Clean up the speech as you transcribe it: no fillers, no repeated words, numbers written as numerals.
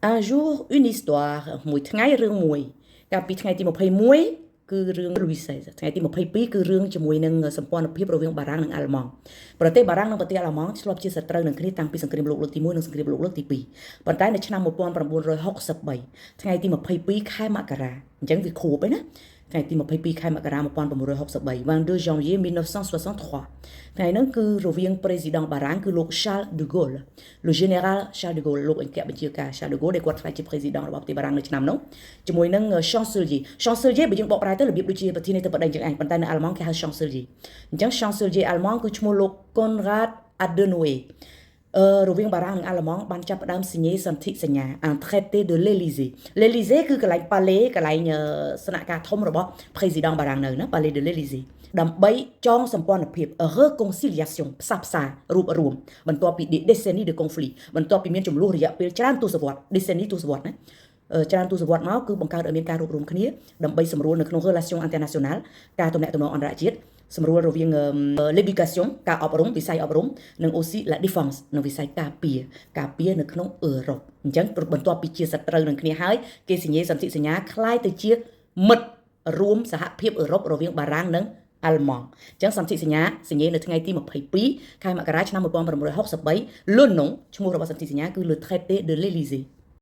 Un jour une histoire មួយថ្ងៃរឿងមួយកាលពីថ្ងៃទី21គឺរឿង Louis XVI ថ្ងៃទី22គឺរឿងជាមួយនឹងសម្ព័ន្ធភាពរវាងបារាំងនិងអាល្លឺម៉ង់ប្រទេសបារាំងនិងប្រទេសអាល្លឺម៉ង់ធ្លាប់ជាសត្រូវនឹងគ្នាតាំងពីសង្គ្រាមលោកលើកទី1និងសង្គ្រាមលោកលើកទី2ប៉ុន្តែនៅឆ្នាំ1963ថ្ងៃទី22ខែមករាអញ្ចឹងវាខួបឯណាថ្ងៃទី22ខែមករា1963 22 janvier 1963ថ្ងៃហ្នឹងគឺរវាង président បារាំងគឺលោក Charles de Gaulle, le général Charles de Gaulle លោកអគ្គបញ្ជាការ Charles de Gaulle ដែលគាត់ក្លាយជា président របស់ប្រទេសបារាំងនៅឆ្នាំនោះជាមួយនឹង chancelier chancelier បើយើងបកប្រែទៅរបៀបដូចជាប្រធានាធិបតីអញ្ចឹងឯងប៉ុន្តែនៅអាល្លឺម៉ង់គេហៅ chancelier អញ្ចឹង chancelier អាល្លឺម៉ង់គឺឈ្មោះលោក Konrad Adenauer អឺរវាងបារាំងនិងអាល្លឺម៉ង់បានចាប់ផ្ដើម signé សន្ធិសញ្ញា un traité de l'Élysée. l'Élysée គឺកន្លែង palais កន្លែងស្នាក់ការធំរបស់ président បារាំងនៅណា palais de l'Élysée ដើម្បីចងសម្ព័ន្ធភាព réconciliation ផ្សះផ្សារួបរួមបន្ទាប់ពី décennies de conflit បន្ទាប់ពីមានជម្លោះរយៈពេលច្រើនទសវត្សរ៍ décennie ទសវត្សរ៍ណាច្រើនទសវត្សរ៍មកគឺបង្កើតឲ្យមានការរួបរួមគ្នាដើម្បីសម្រួលនៅក្នុង relation internationale ការទំនាក់ទំនងអន្តរជាតិសម្រួលរវាង l'éducation ការអប់រំវិស័យអប់រំនិង aussi la défense និងវិស័យការពារការពារនៅក្នុងអឺរ៉ុបអញ្ចឹងបន្ទាប់ពីជាសត្រូវនឹងគ្នាហើយគេ signé សន្ធិសញ្ញាក្លាយទៅជាមិត្តរួមសហភាពអឺរ៉ុបរវាងបារាំងនិងអាល្លឺម៉ង់អញ្ចឹងសន្ធិសញ្ញា signé នៅថ្ងៃទី22ខែមករាឆ្នាំ1963le nom ឈ្មោះរបស់សន្ធិសញ្ញាគឺ le traité de l'Élysée.